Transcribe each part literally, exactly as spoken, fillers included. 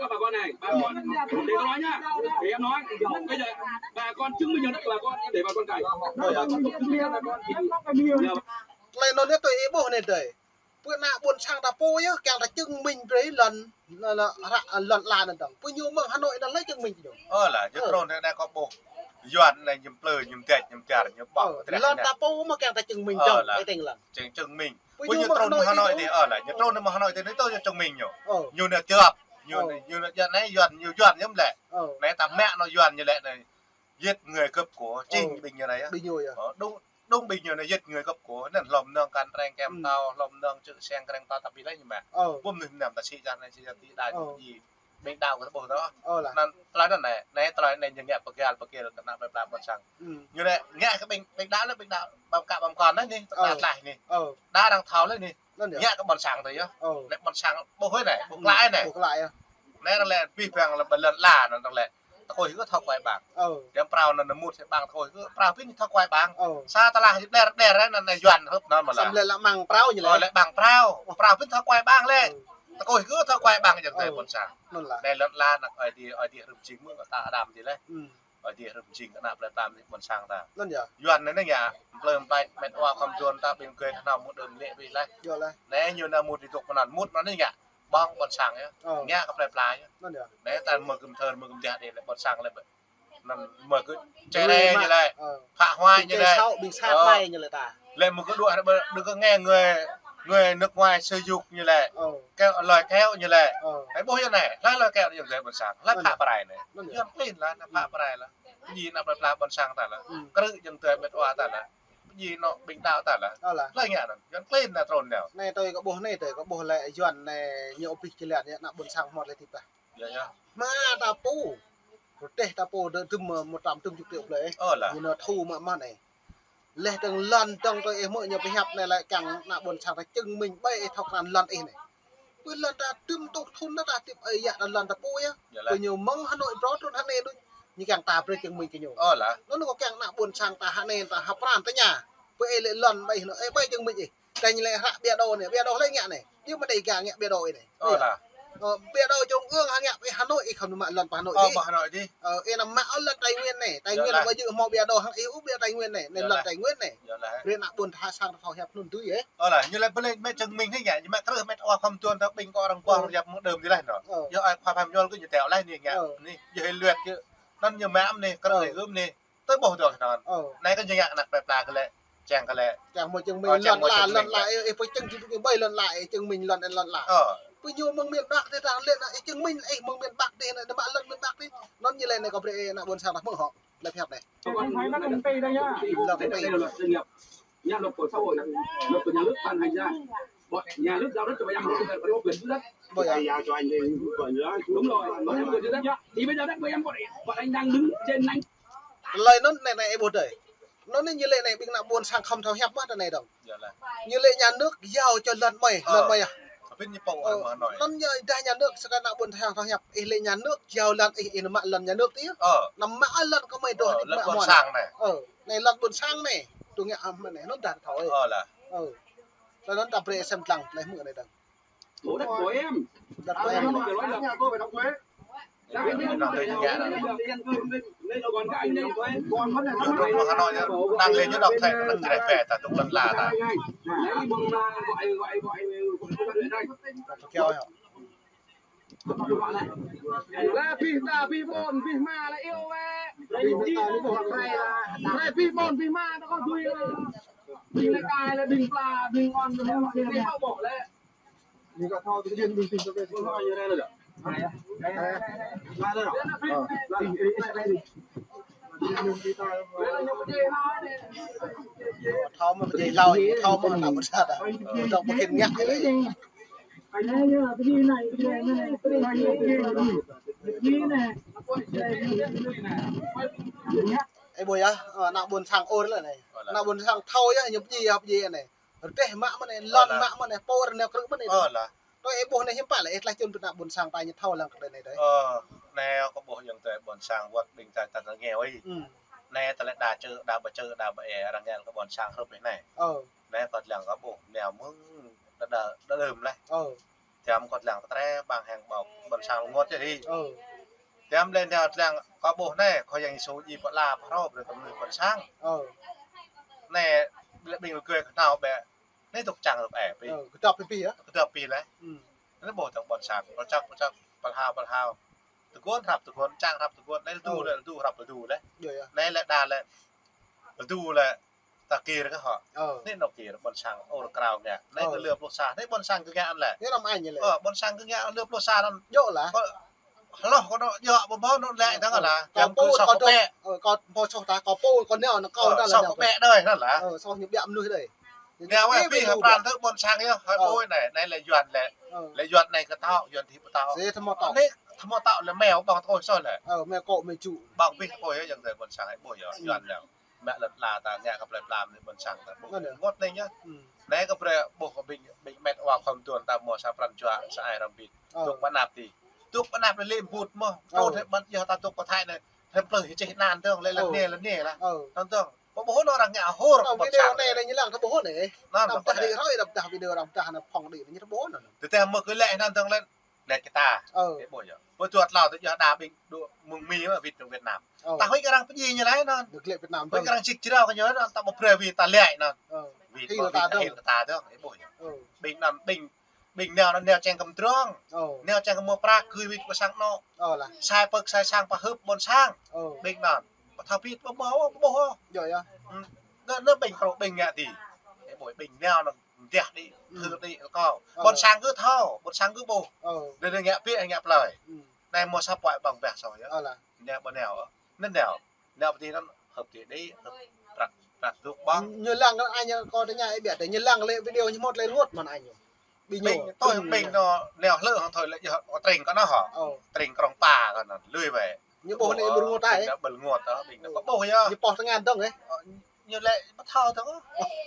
cho bà con này, bà con, để tôi nói nhá, để em nói, bây giờ bà con chứng minh cho đất bà con, để bà con cày. Bà con chứng minh cho bà con thì nhờ. Tơlơi anŭn yơh tui ih ƀuh anai dơi. Pơ anăp ƀôn sang ta pô yơh, kiăng ta chứng minh brơi lŏn, lŏn, lŏn, lŏn ala anŭn dơ̆ng. Pơ ñu mơ̆ng Hà Nội anŭn lĕ chứng minh ñu. Ơ lah, ñu trŭn anai kâo ƀuh. Yuan anai ñu plư, ñu mdĕč, ñu mdar, ñu ƀŏk. Lŏn ta pô mơ̆ kiăng ta chứng minh dơ̆ng, ih tĭng lăng. Chứng, chứng minh. Pơ ñu trŭn mơ̆ng Hà Nội tih, ơ lah, ñu trŭn mơ̆ng Hà Nội tih, anai tui ñu chứng minh ñu. Ñu anai tiăp, ñu anai, ñu anai, anai Yuan, ñu Yuan ñu lĕ. Anai ta mă anŭn Yuan ñu lĕ anai. Giết người cướp của, chính ƀing ñu anai yơh. Ƀing ñu yơh. Ơ, đúng, đúng ƀing ñu anai giết người cướp của, anŭn hlŏm nơ̆ng kăn reng kem tâo, hlŏm nơ̆ng čư̆ seng kreng tâo, tapi laih ñu mă. Ƀu mơnuih mơnam ta sĭ čar anai, sĭ čar ti đai ñu ji. Ƀing đaŏ kơ ƀuh tơ̆. Ơ lah. Anŭn tơlơi anŭn anai, anai tơlơi anai ñu ngă pơgăl pơgil kơ ană plơi pla ƀôn sang. Ñu anai ngă kơ ƀing, ƀing đaŏ anai, ƀing đaŏ ƀăm kă ƀăm kon anai anai, ta tlaih anai. Đa arăng thâo laih anai. Anŭn yơh. Ngă kơ ƀôn sang tih yơh. Ơ. Lĕ ƀôn sang ƀuh anai anai, ƀuh klă anai. Ƀuh klă yơh. Anai arăng lĕ pih păng lĕ ƀơi lŏn ala anŭn arăng lĕ. Tơkuih kơ thâo kuai ƀang. Ơ. Yang phrâo anŭn mŭt hĭ ƀang tơkuih kơ phrâo pih anai thâo kuai ƀang. Ơ. Sa tơlah jĕ ƀlĕr ƀlĕr anŭn anai Yuan hrup anŭn mơ̆ lah. Samơ̆ lĕ lă mơ̆ng phrâo ñu lĕ. Ơ, lĕ ƀang phrâo. Phrâo pih thâo kuai ƀang lĕ. Ơ. Tơkuih kơ thâo kuai ƀang jĕ tơlơi ƀôn sang. Anŭn lah. Anai lŏn ala anŭn Ơi Adai, Ơi Adai hrŏm jing mơ̆ng ta Adam jĕ lĕ. Ơi Adai hrŏm jing kơ ană plơi pla ƀôn sang ta. Anŭn yơh. Yuan anai anai ngă, plơi pla met wa khŏm Yuan ta ƀing gơi kơnăm mŭt đơ̆m lĕ ƀiă laih. Yơh laih. Anai ñu anai mŭt ti dŏ mơnăn mŭt anai anai ngă, ƀơ̆ng ƀôn sang yơh. Ơ. Ngă kơ plơi pla yơh. Anŭn yơh. Anai ta mơ̆ gơ̆m thơr mơ̆ gơ̆m deh đeh lĕ ƀôn sang lĕ. Anŭn mơ̆ kơ čơrê ñu lĕ. Ơ. Phá hoại ñu lĕ. Ƀing kơ sat ƀai ñu lĕ ta. Lĕ mơ̆ kơ đuaĭ đơ kơ nghe người, người nước ngoài sử dụng ñu lĕ. Ơ. Keo, lơi keo ñu lĕ. Ơ. Ih ƀuh yơh anai, hlơi lơi keo ñu lĕ ƀôn sang. Hlơi phă pơrai anai. Anŭn yơh. Yuan klin lah, anai phă pơrai lah. Ñu ană plơi pla ƀôn sang ta lah. Krư̆ jing tơlơi met wa ta lah. Ñu anŭn ƀing đaŏ ta lah. Ơ lah. Hlơi ngă anŭn. Yuan klin anai trŭn anai. Anai tui kâo ƀuh anai, tui kâo ƀuh lĕ Yuan anai ñu pih jơlan yơh ană ƀôn sang hmâo lĕ tih pah. Yơh, yơh. Hmua ta pô. Rơdêh ta pô dơ̆ tơm một trăm tơm chục triệu blơi. Ơ lah. Ñu nao thu mă mă anai. Leh dơ̆ng lŏn dơ̆ng tui ih hmư̆ ñu pơhiăp anai lĕ kiăng ană ƀôn sang ta chứng minh ƀơi ih thâo krăn lŏn ih anai. Ƀơi lŏn ta tơm tuh thun ta tip ơi yă ta lŏn ta pô yơh. Yơh lah. Ƀơi ñu mơ̆ng Hà Nội brŏ trŭn Hà Nội đôč. Ñu kiăng ta brơi chứng minh kơ ñu. Ơ lah. Anŭn kâo kiăng ană ƀôn sang ta Hà Nội ta hăp pran ta ña. Ƀơi ih lĕ lŏn ƀơi ih anai, ih ƀơi chứng minh ih. Tơdah ñu lĕ hră bia đô anai, bia đô hlơi ngă anai. Ñu mă đei gah ngă bia đô anai. Ơ lah. Ơ, bia đô trung ương hăng ngă ƀơi Hà Nội, ih khŏm mă lŏn pơ Hà Nội dih. Ơ, pơ Hà Nội dih. Ơ, ih anăm mă ôh lŏn Tây Nguyên anai. Tây Nguyên ƀu djơ̆ hmâo bia đô hăng ih ôh bia Tây Nguyên anai. Anai lŏn Tây Nguyên anai. Brơi ană ƀôn sang ta thâo hiăp anŭn tui ih. Ơ lah, ñu lĕ ƀơi lĕ mă chứng minh anai ngă, ñu mă krư̆ mă wa khŏm tuan ta ƀing kơ arăng ƀuh arăng yap mơ̆ng đơm dih lah anŭn. Ơ. Yơh ai khua pha mơñol kơ ñu teo lah anai ngă. Anai, yơh ih luet kơ. Anŭn ñu mă anai, krư̆ ih gơm anai. Tui ƀuh dơ̆ng anŭn. Ơ. Anai kơ ñu ngă ană plơi pla kơ lĕ, čang kơ lĕ. Čang hmâo chứng minh lŏn la, lŏn la, ih, ih pơčeng či ƀơi lŏn la, ih chứng minh lŏn, lŏn la. Ơ. Ƀơi ñu mơ̆ng miền Bắc dih ta lĕ, ih chứng minh, ih mơ̆ng miền Bắc dih, anai, mă lŏn miền Bắc dih. Anŭn ñu lĕ anai kâo brơi ană ƀôn sang ta hmư̆ hŏ, lĕ pơhiăp anai. Phải có năm mươi tỷ thôi nhá. Lŏn năm mươi tỷ. Nhà luật của xã hội này, luật của nhà nước ban hành ra. Bọn nhà nước giao đất cho bọn em, bọn em có quyền giữ đất. Bây giờ giao cho anh thì quyền giữ đất. Đúng rồi, bọn em quyền giữ đất. Thì bây giờ đất của em, bọn, bọn anh đang đứng trên anh. Tơlơi anŭn anai, anai ih ƀuh dơi. Anŭn anai ñu lĕ anai ƀing ană ƀôn sang khŏm thâo hiăp mơ̆ tơ anai dơ̆ng. Yơh lah. Ñu lĕ nhà nước giao cho lŏn mơi, ơ, lŏn mơi ah. Tapi ñu pô. Ơ, mơ̆ anai. Anŭn ñu dah nhà nước sơkă ană ƀôn sang thâo hiăp. Ih lĕ nhà nước giao lŏn ih, ih anăm mă lŏn nhà nước dih. Ơ. Anăm mă lŏn kơ mơi dŏ. Ơ, lŏn ƀôn sang anai. Ơ, anai lŏn ƀôn sang anai. Tui ngă ah mơ̆ anai, anŭn dah thâo ih. Ơ lah. Ơ. Tơlơi anŭn ta brơi sem lăng, tơlơi hmư̆ anai dơ̆ng. Đất của em. Đất của em. Nhà tôi phải đóng thuế. Nhà tôi phải đóng thuế. Đây là còn các anh đây. Còn vấn đề Hà Nội đang lên, ñu đŏk thẻ, đang chạy về, ta tŭk lŏn la ta. Đấy, mong là gọi, gọi, gọi, gọi công an huyện đây. Là pih ta, pih ƀôn, pih hmua là iâu wĕ. Rai pih ƀôn, pih hmua ta có tui. Ƀing lĕ kai lĕ ƀing pla, ƀing on, ƀing ƀôn lĕ. Thâo mơ̆ pơdjai hlâo, thâo mơ̆ ană ƀôn sang ta. Dŏ pơkĭn ngă. Ơ, ih ƀuh yơh, ơ, ană ƀôn sang ôr lĕ anai. Ană ƀôn sang thâo yơh, ñu pơdjai yơh, pơdjai anai. Rơdêh mă mơ̆ anai, lŏn mă mơ̆ anai, pô rơneo krư̆ mơ̆ anai. Ơ lah. Tui ih ƀuh anai hiư̆m pă lĕ, ih tlaih čun pơ ană ƀôn sang ta ñu thâo lăng kơ anai dơi. Ơ, anai kâo ƀuh yơh tơlơi ƀôn sang wơ̆t ƀing ta ta ngeo ih. Anai tơlơi đa čơ, đa ƀă čơ, đa ƀă ê, arăng ngă kơ ƀôn sang hrup ih anai. Ơ. Anai kâo lăng kâo ƀuh, anai mơ̆ng đa, đa, đa đơm laih. Ơ. Tiăm kâo lăng kơ tre ƀang hăng ƀâo ƀôn sang rơngot čơ dih. Ơ. Tiăm lĕ anai lăng kâo ƀuh anai, Khua Yang Yêsu djai pơala pơhrô brơi kơ mơnuih ƀôn sang. Ơ. Anai, lĕ ƀing rơgơi kơnao ƀĕ, anai tŭk čang rơp ê pih. Ơ, kơdŏp pih pih yơh. Kơdŏp pih laih. Anai ƀuh tơ̆ng ƀôn sang, pơčăk, pơčăk, pơlhao, pơlhao. Tơguan hrăp tơguan, čang hrăp tơguan, anai rơdu, rơdu hrăp rơdu laih. Anai lĕ đa lĕ, rơdu lĕ, ta kir kơ hŏ. Ơ. Anai nao kir, ƀôn sang ôr krao ngă. Anai kơ lơ pluh sa, anai ƀôn sang kơ ngă anŭn lĕ. Anai năm anh lĕ. Ơ, ƀôn sang kơ ngă lơ pluh sa anŭn. Djơ̆ lah. Ơ, hloh kơ anŭn djơ̆ ƀơ̆ ƀơ̆ anŭn lĕ dơ̆ng lah. Kâo pô kâo dŏ. Ơ, kâo pô soh ta, kâo pô kâo neo anŭn kâo ta lĕ. Soh kơ ƀĕ đơi anŭn lah. Ơ, soh ñu ƀiă mơnuih đơi. Neo wĕ pih hơpran tơ ƀôn sang yơh, hơi ƀuh anai, anai lĕ Yuan lĕ. Ơ. Lĕ Yuan anai kơ tâo, Yuan dih ƀu tâo. Djơ̆ thâo mă tâo. Anai thâo mă tâo lĕ meo ƀơ̆ng tơ̆ ôh soh lĕ. Ơ, meo kŏ meo čŭ. Ƀơ̆ng pih ôh yơh, yang tơ ƀôn sang hơi ƀuh yơh, Yuan lĕ. Mă lŏn la ta ngă kơ plơi pla anai ƀôn sang ta ƀuh. Anŭn yơh. Ngot anai yơh. Anai kơ brơi ƀuh kơ ƀing, ƀing met wa khŏm tuan ta hmâo sa pran jua sa ai răm bit. Ơ. Tŭk pơ anăp dih. Tŭk pơ anăp lĕ lĕ ƀut mơ̆. Ơ. Trŭn hĕ ƀăn yơh ta tŭk pơthai anai. Hĕm plơi hĕ čih nan dơ̆ng lĕ lĕ anai lĕ anai lah. Ơ. Anŭn dơ̆ng. Ƀu ƀuh anŭn arăng ngă hor. Ơ, video anai lĕ ñu lăng ta ƀuh anai. Anŭn, anăm dah đi roi, anăm dah video arăng dah anŭn phŏng đi, ñu ta ƀuh anŭn. Tơdah mơ̆ kơ lĕ anŭn dơ̆ng lĕ. Lĕ kơ ta. Ơ. Ih ƀuh yơh. Ƀu juăt hlâo tơ yơh đa ƀing dŏ mơ̆ng Mi mơ̆ wĭt Việt Nam. Ơ. Ta huĭ kơ arăng pơdjai ñu laih anŭn. Được lĕ Việt Nam. Huĭ kơ arăng čih jrao kơ ñu anŭn, ta ƀu brơi wĭt ta lĕ anŭn. Ơ. Wĭt hil kơ ta dơ̆ng. Hil kơ ta dơ̆ng, ih ƀuh yơh. Ơ. Ƀing anŭn ƀing, ƀing neo anŭn neo čang kơmdrŏng. Ơ. Neo čang kơ hmâo prăk gơ̆ wĭt pơ sang anŏ. Ơ lah. Sai pơ̆k sai sang pơhưp ƀôn sang. Ơ. Ƀing anŭn. Ƀu thâo pit ƀu hmâo ôh, ƀu ƀuh ôh. Yơh, yơh. Ơ. Anŭn, anŭn ƀing krô ƀing ngă dih. Ih ƀuh ƀing neo anŭn deh đĭ, thưr đĭ kơ kâo. Ơ. Ƀôn sang gơ̆ thâo, ƀôn sang gơ̆ ƀuh. Ơ. Đơi đơi ngă pih, ngă plơi. Anai hmâo sa puai ƀơ̆ng ƀeh soh yơh. Ơ lah. Neo ƀu neo. Anŭn neo. Neo pơ dih anŭn hơ̆p dih đĭ, hơ̆p prăk, prăk dŏ ƀơ̆ng. Ñu lăng kơ anai kâo tơña ih biă tơ, ñu lăng lĕ video ñu hmâo tơlơi rơngot mơ̆n anai ñu. Ƀing ñu, ƀing, tui ƀing ñu. Ƀing ñu nao hlơi hăng thoi lĕ yơh, tring kơ anŭn hă. Ơ. Tring Krông Pa kơ anŭn, lui wĕ. Ñu ƀuh anai ƀu rơngot ai. Ƀing ñu ƀu rơngot ôh, ƀing ñu. Ơ. Kơ ƀuh yơh. Ñu pŏh tơngan dơ̆ng, ơ. Ơ, ñu lĕ ƀu thâo dơ̆ng.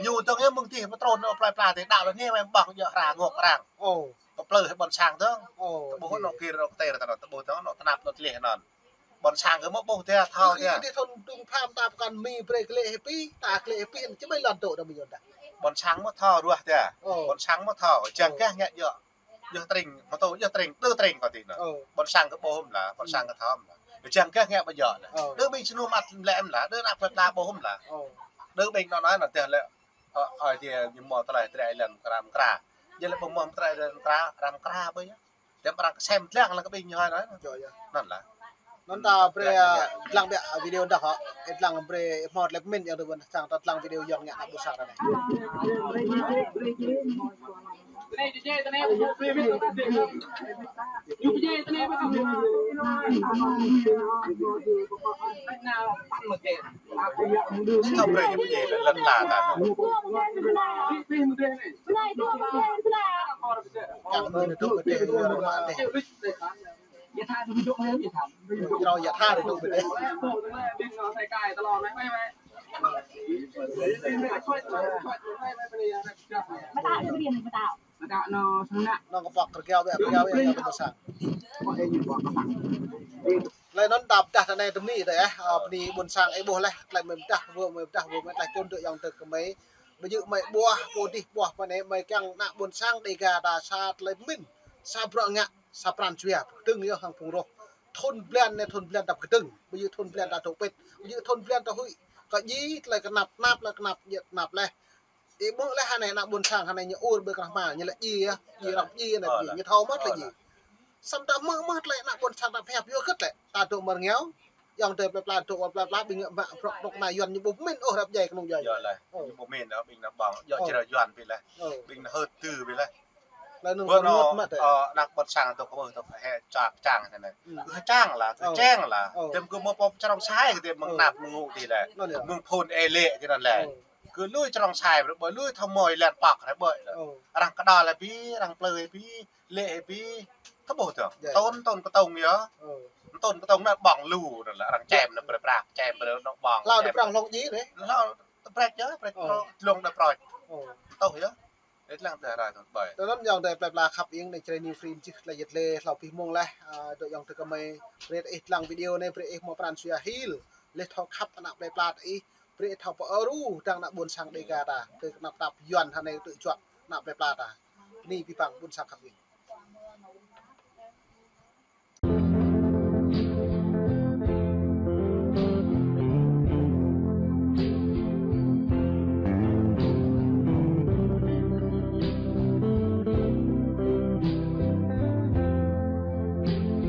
Ñu dơ̆ng yơh mơ̆ng tih pơtrun nao plơi pla tih đaŏ lĕ anai mơ̆ng ƀơ̆ng yơh hra ngŏk arăng. Ơ. Pơplư hĭ ƀôn sang dơ̆ng. Ơ, tơƀuh anŭn kir anŭn kơtir tơ anŭn, tơƀuh dơ̆ng anŭn tơnap anŭn tlih anŭn. Ƀôn sang kơ mơ̆ ƀuh tih, thâo tih. Ih, ih, thun tung pham ta pơkŏn mi brơi klĕ hĭ pih, ta klĕ hĭ pih, čơmai lŏn tŏ đa mơ̆ yơh đa. Ƀôn sang mơ̆ thâo ruah tih. Ơ. Ƀôn sang mơ̆ thâo, jang gah ngă yơh. Yơh tring, mơ̆ tŏ, yơh tring, đơ tring kơ tih anŭn. Ơ. Ƀôn sang kơ ƀuh mơ̆n lah, ƀôn sang kơ thâo mơ̆n lah. Jang gah ngă ƀu yơh lah. Ơ. Đơ ƀing snu măt lĕ mơ̆n lah, đơ ană plơi pla ƀuh mơ̆n lah. Ơ. Đơ ƀing anŭn anai anŭn tih lĕ, ơ, ơi tih ñu mơ̆ tơlơi tơlơi lăn kram kra. Yơh lĕ ƀu mơ̆ tơlơi lăn kra, kram kra ƀu yơh. Tơm arăng kơsem dlăng lăng kơ ƀing ñu hai anai. Yơh, yơh. Anŭn lah. Anŭn ta brơi, dlăng biă video đah hŏ. Ih dlăng brơi hmâo tơlơi pơmĭn yơh tơ ƀôn sang ta dlăng video yơh ngă ta ƀôn sang anai. Thâo brơi ñu pơdjai lăn la ta. Kang mơ̆n tŭ pơdjai lăn la ta. Rau yă tha tŭ pơdjai. Anŭn kơ pŏk rơgao wĕ, rơgao wĕ, yă ƀôn sang. Tơlơi anŭn ta pơdah tơ anai tơm ni tơ, ơ, bơni ƀôn sang ih ƀuh laih, tơlơi mơi pơdah, wơ̆ mơi pơdah, wơ̆ mơi tơlơi čun tơ ayŏng adơi kơ mơi. Ƀu djơ̆ mơi ƀuah, pô dih ƀuah pơ anai, mơi kiăng ană ƀôn sang Dêga ta sa tơlơi pơmĭn, sa bruă ngă, sa pran jua, pơkơdơ̆ng yơh hăng phung roh. Thun blan anai, thun blan ta pơkơdơ̆ng, ƀu djơ̆ thun blan ta dŏ pĭt, ƀu djơ̆ thun blan ta huĭ. Kơ djai tơlơi kơnap, kơnap laih, kơnap, djai kơnap laih. Ih ƀuh laih anai, ană ƀôn sang anai ñu ur ƀơi kơnah hma, ñu lĕ djai yơh, djai răm djai anai, djai, ñu thâo mơ̆t lĕ djai. Samơ̆ ta mơ̆ mơ̆ tơlơi ană ƀôn sang ta pơhiăp yơh kơt lĕ, ta dŏ mơ̆ rơngiao, ayŏng adơi plơi pla dŏ plơi pla, ƀing ngă mă prŏk prŏk anai Yuan ñu ƀu pơmĭn ôh ră pơdjai kơnung djuai. Yơh lah, ñu ƀu pơmĭn ôh, ƀing ană ƀơ̆ng, yua čơrơ̆ Yuan ƀing laih, ƀing ană hơt tơ ƀing laih. Laih anŭn ƀơi anŭn, ơ, ană ƀôn sang dŏ kơ ƀuh dŏ hĕ čang čang anai. Ư čang lah, ư čang lah. Tơm kơ mơ̆ pŏk črông sai kơ tơm mơ̆ng năp mơ̆ng ngŭ tih lĕ. Mơ̆ng phun ê lĕ tih anŭn lĕ. Kơ lui črông sai brơi ƀơi, lui thâo mơi lĕ pŏk ră ƀơi lĕ. Arăng kơđŏl lĕ pih, arăng plư lĕ pih. Lĕ hĭ pih, tơƀuh tơ̆. Tơ̆n, tơ̆n kơtông yơh. Tơ̆n kơtông anŭn ƀơ̆ng lu anŭn lĕ arăng čem anŭn brơi prăk, čem brơi anŭn ƀơ̆ng. Hlâo tơ̆ prăk hlŏng djai anai. Hlâo tơ̆ prăk yơh, prăk hlŏng đa prăk. Tơ̆ yơh. Ih lăng tơ̆ rai tơ̆n ƀai. Tơ̆n anŭn ayŏng adơi plơi pla khăp ing anai Jrai New Free čih tơlơi yet lĕ hlâo pih mông laih, ơ, dŏ ayŏng adơi kơ mơi. Brơi ih lăng video anai brơi ih hmâo pran jua hil. Lĕ thâo khăp ană plơi pla ta ih, brơi ih thâo pơru dăng ană ƀôn sang Dêga ta. Tơlơi kơnap tap Yuan hơnai tơlơi juăt ană plơi pla ta. Bơni abih bang ƀôn sang khăp ing.